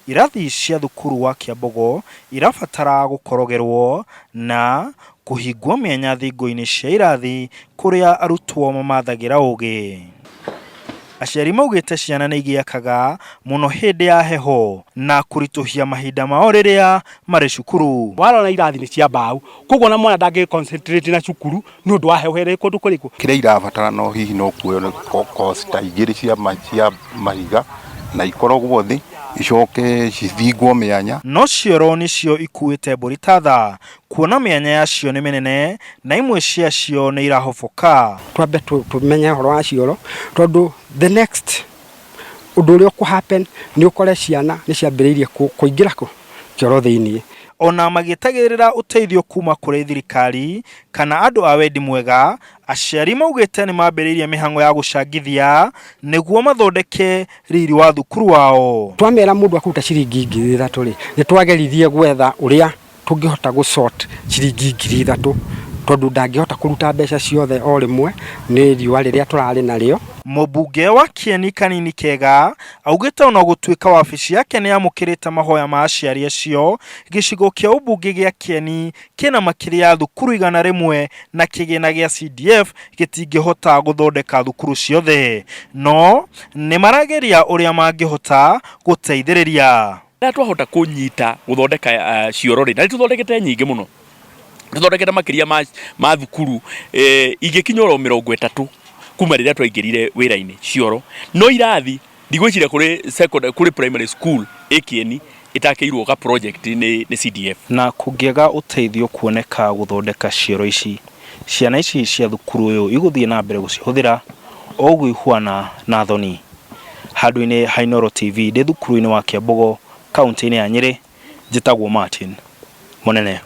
Irathi cia thukuru wa Kiambogo irabatara gũkorogerwo na kũhingwo mĩanya thingo-inĩ cia irathi kũrĩa arutwo mamathagĩra ũgĩ. Aciari maugĩte ciana nĩ igĩakaga mũno hĩndĩ ya heho na kũritũhia mahinda mao rĩrĩa marĩ cukuru. Warora irathi nĩ cia mbaũ, koguo ona mwana ndangĩ concentrate na cukuru nĩ ũndũ wa heho ĩrĩa ĩ kũndũ kũrĩkũ. Kĩrĩa irabatara no hihi no kuoywo coaster igĩrĩ cia mahiga na ikorogwo thĩ icoke cithingwo mĩanya. No cioro nĩcio ikuĩte mbũri ta tha kuona mĩanya yacio nĩ mĩnene na imwe ciacio nĩ irahoboka. Twambe tũmenye ũhoro wa cioro tondũ the next ũndũ ũrĩa ũkũ happen nĩ ũkore ciana nĩ ciambĩrĩirie kũingĩra kũ kĩoro thĩinĩ. Ona magĩetagĩrĩra ũteithio kuma kũrĩ thirikari kana andũ a wendi mwega, aciari maugĩte nĩ mambĩrĩirie mĩhang'o ya gũcangithia nĩguo mathondeke riri wa thukuru wao. Twamera mũndũ akũruta ciringi 3000 rĩ, nĩ twageririe gwetha ũrĩa tũngĩhota gũ sort ciringi 3000 tondũ ndangĩhota kũruta mbeca ciothe o rĩmwe nĩ riũa rĩrĩa tũrarĩ narĩo. Mũmbunge wa Kieni Kanini Kega augĩte ona gũtuĩka wabici yake nĩ yamũkĩrĩte mahoya ma aciari acio, gĩcigo kĩa ũmbunge gĩa Kieni kĩna makĩria ya thukuru 100 na kĩgĩna gĩa CDF gĩtingĩhota gũthondeka thukuru ciothe, no nĩ marageria ũrĩa mangĩhota gũteithĩrĩria. Rĩrĩa twahota kũnyita gũthondeka cioro rĩ, na nĩ tũthondekete nyingĩ mũno, tũthondekete makĩria ma, ma thukuru ingĩkinya oro 30 kuma rĩrĩa twaingĩrire wĩra-inĩ cioro. No irathi ndigwĩciria kũrĩ secondary, kũrĩ primary school ĩ Kĩeni ĩtakĩirwo ga project nĩ, nĩ CDF. Na kũngĩaga ũteithio kuoneka gũthondeka cioro ici, ciana ici cia thukuru ũyũ igũthiĩ na mbere gũcihũthĩra o ũguo ihuana na thoni. Handũ-inĩ ha Inooro TV ndĩ thukuru-inĩ wa Kiambogo kauntĩ-inĩ ya Nyĩrĩ, njĩtagwo Martin Mũnene.